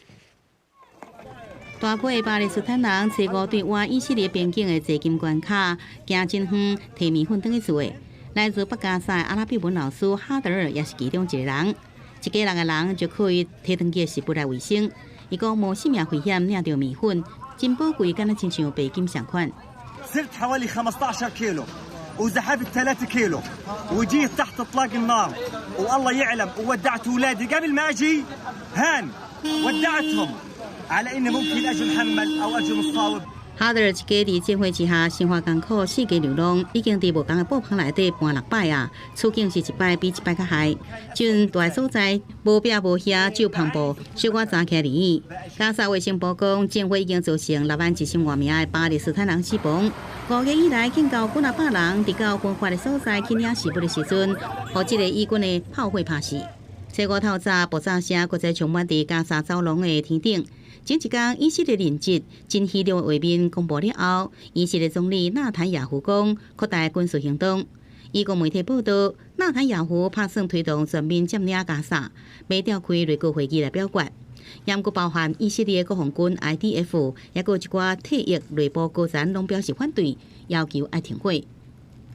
大批巴勒斯坦人初五對倚以色列邊境的濟金關卡，行真遠，提麵粉轉去厝的。來自北加薩的阿拉伯文老師哈德爾也是其中一個人。一家六个人就靠伊提轉去的食物來維生。伊講無性命危險領著麵粉，真寶貴，敢若親像白金仝款。 سرت حوالي 15 كيلو وزحفت 3 كيلو وجيت تحت اطلاق النار والله يعلم وودعت اولادي قبل ما اجي هان ودعتهم على اني ممكن اجي محمل او اجي مصاوب。 哈德爾一家佇戰火之下生活艱苦，四界流浪，已經佇無仝的布棚內底搬六擺啊，處境是一擺比一擺較害。這陣蹛所在無壁無瓦，只有帆布，小可紮起來而已。加薩衛生部講，戰火已經造成6萬1千外名的巴勒斯坦人死亡。5月以來，警告幾若百人佇到分發的所在去領食物的時陣，予這个以軍的炮火拍死。初五透早，爆炸聲閣再充滿佇加薩走廊的天頂。前一工，以色列人質真戲肉的畫面公布了後，以色列總理納坦雅胡講擴大軍事行動。以國媒體報道，納坦雅胡拍算推動全面佔領加薩，欲召開內閣會議來表決。也閣包含以色列國防軍 IDF，也閣有一寡退役內部高層攏表示反對，要求愛停火。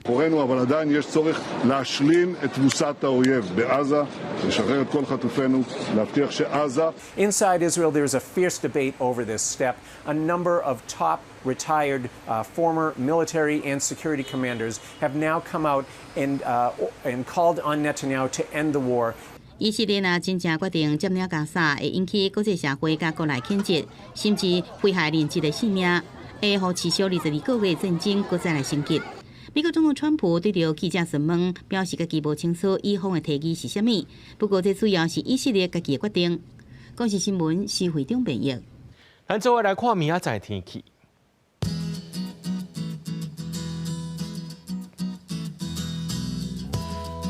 אבל עדיין יש צורך להשלים את תבוסת האויב בעזה, לשחרר את כל חטופינו, להבטיח שעזה. Inside Israel, there is a fierce debate over this step. A number of top retired former military and security commanders have now come out and called on Netanyahu to end the war. 以色列若真正決定佔領加薩，會引起國際社會佮國內譴責，甚至危害人質的性命，會予持續22個月戰爭閣再來升級。美國總統川普對著記者詢問，表示家己無清楚以方的提議是啥物，不過這主要是以色列家己的決定。公視新聞施惠中編譯。咱做伙來看明仔載天氣。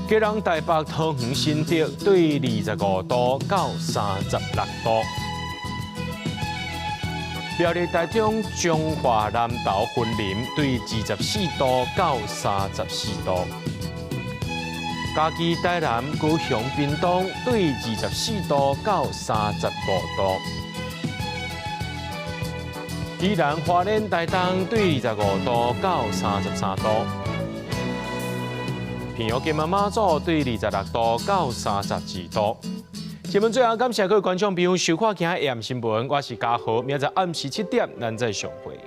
基隆、台北、桃園、新竹對25度到36度。苗栗、台中、彰化、南投、雲林對24度到34度。嘉義、台南、高雄、屏東對24度到35度。宜蘭、花蓮、台東對25度到33度。屏東、金門、馬祖對26度到32度。新聞最後感謝各位觀眾朋友收看今日 AM 新聞，我是嘉豪，明仔載暗時7點，咱再相會。